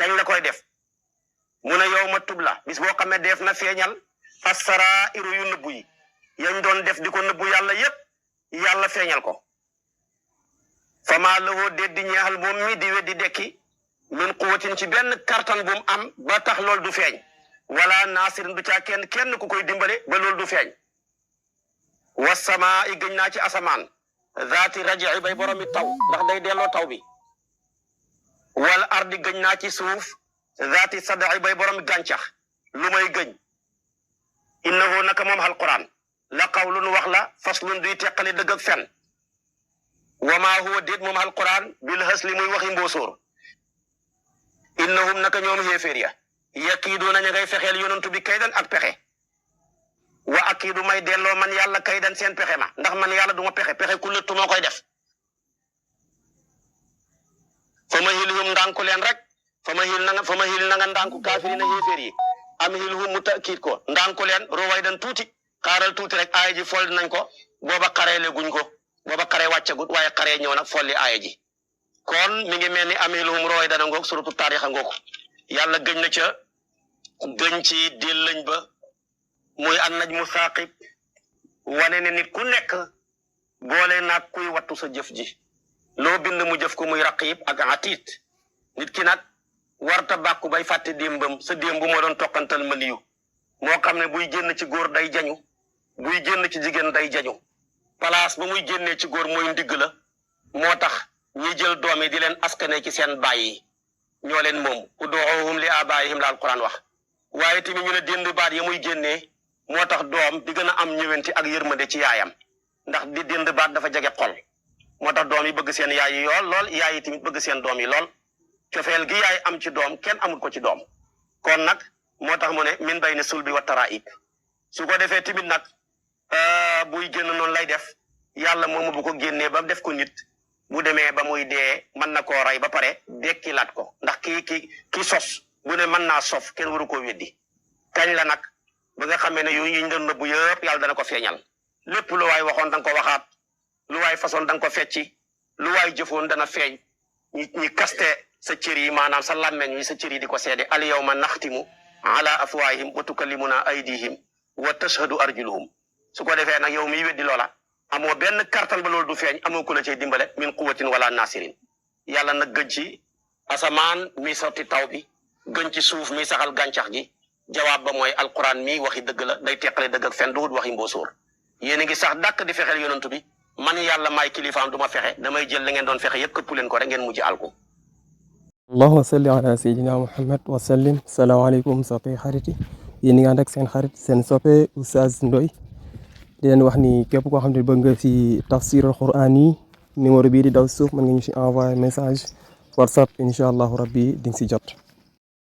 kañ la koy def mu ne yawma tubla bis boo xam ne def na feeñal as-saraa'iru yu nëbbu yi yañ doon def di ko nëbbu yàlla yépp yàlla feeñal ko fama lahu déet di ñeexal moom mi di weddi dekki min quwwatin ci benn kartan bu mu am ba tax loolu du feeñ wala naasirin du caa kenn ku koy dimbale ba loolu du feeñ wasamaa i gëñ naa ci asamaan zaati raji'i bay boromi taw ndax day delloo taw bi wal ardi gëñ naa ci suuf zaati sad'i bay boromi gàncax lu may gëñ innahu naka moom alquran la qawlun wax la faslun duy teqali dëgg ak fen wa maa huwa déet moom alquran bil hasli muy waxi mboosóor innahum naka ñoom xéeféer ya yakiiduuna ña ngay fexeel yonantu bi kaydan ak pexe wa akiidu may delloo man yàlla kaydan seen pexe ma ndax man yàlla du ma pexe ku lëttu moo koy def fa ma hilhum ndànku leen rek fa ma hil na nga ndànku kaafirina xéeféer yi am hilhum mu takiit ko ndànku leen ruway dan tuuti xaaral tuuti rek aaya ji fold nañ ko booba xaree leguñ ko booba xaree wàccagut waaye xaree ñëw nag folli aaya ji kon mi ngi mel ni amilhum ruway dana ngoog suratu taarixa ngoog yàlla gëñ na ca gëñ ci déel lañ ba muy an naj mu saaqib wane ne nit ku nekk boole naag kuy wattu sa jëf ji loo bind mu jëf ko muy raqib ak atiit nit ki nag warta bàkku bay fàtte démbam sa démb moo doon toqantal maliyu moo xam ne buy génn ci góor day jañu buy génn ci jigéen day jañu place ba muy génnee ci góor mooy ndigg la moo tax ñi jël doom yi di leen askane ci seen baay yi ñoo leen moom ud'uuhum li aabaa'ihim la alquran wax waaye tamit ñu ne dénd baat ya muy génnee moo tax doom di gën a am ñëwenti ak yërmande ci yaayam ndax di dénd baat dafa jege xol moo tax doom yi bëgg seen yaay yi lool yaay yi tamit bëgg seen doom yi lool cofeel gi yaay am ci doom kenn amul ko ci doom kon nag moo tax mu ne min bayni sulbi wa taraa'ib su ko defee tamit nag buy génn noonu lay def yàlla moomu bu ko génnee ba def ko nit bu demee ba muy dee mën na koo rey ba pare dekkilaat ko ndax ki sos bu ne mën naa sof kenn waru koo weddi kañ la nag ba nga xamee ne yooyu ñu doon nëbbu yëpp yàlla dana ko feeñal lépp lu waay waxoon da nga ko waxaat lu waay façon da nga ko fecci lu waay jëfoon dana feeñ ñi kaste sa cër yi maanaam sa làmmeñ yi sa cër yi di ko seede al yawma naxtimu ala afwaahim wa tukallimuna aydihim wa tashhadu arjuluhum su ko defee nag yow miy weddi loola amoo benn kartan ba loolu du feeñ amoo ku la cay dimbale min quwwatin wala nasirin yàlla nag gën ci asamaan mi sotti taw bi gën ci suuf mi saxal gàncax gi jawaab ba mooy alquran mi waxi dëgg la day teqale dëgg ak fen duhut waxi mboosóor yéen a ngi sax dàkk di fexeel yonantu bi man yàlla maay kilifaam du ma fexe damay jël la ngeen doon fexe yëpp këpp leen ko rek ngeen mujj alku allahumma salli ala sayyidina muhammad wa sallim salaamaaleykum soppe xarit yi yéen ñi nga ànd ak seen xarit seen soppe Oustaz Ndoye di leen wax ni képp koo xam ne bëgg nga si tafsir al quran yi numéro bii di daw suuf mën nga ñu si envoyé message whatsapp incha allahu rabbi di nga si jot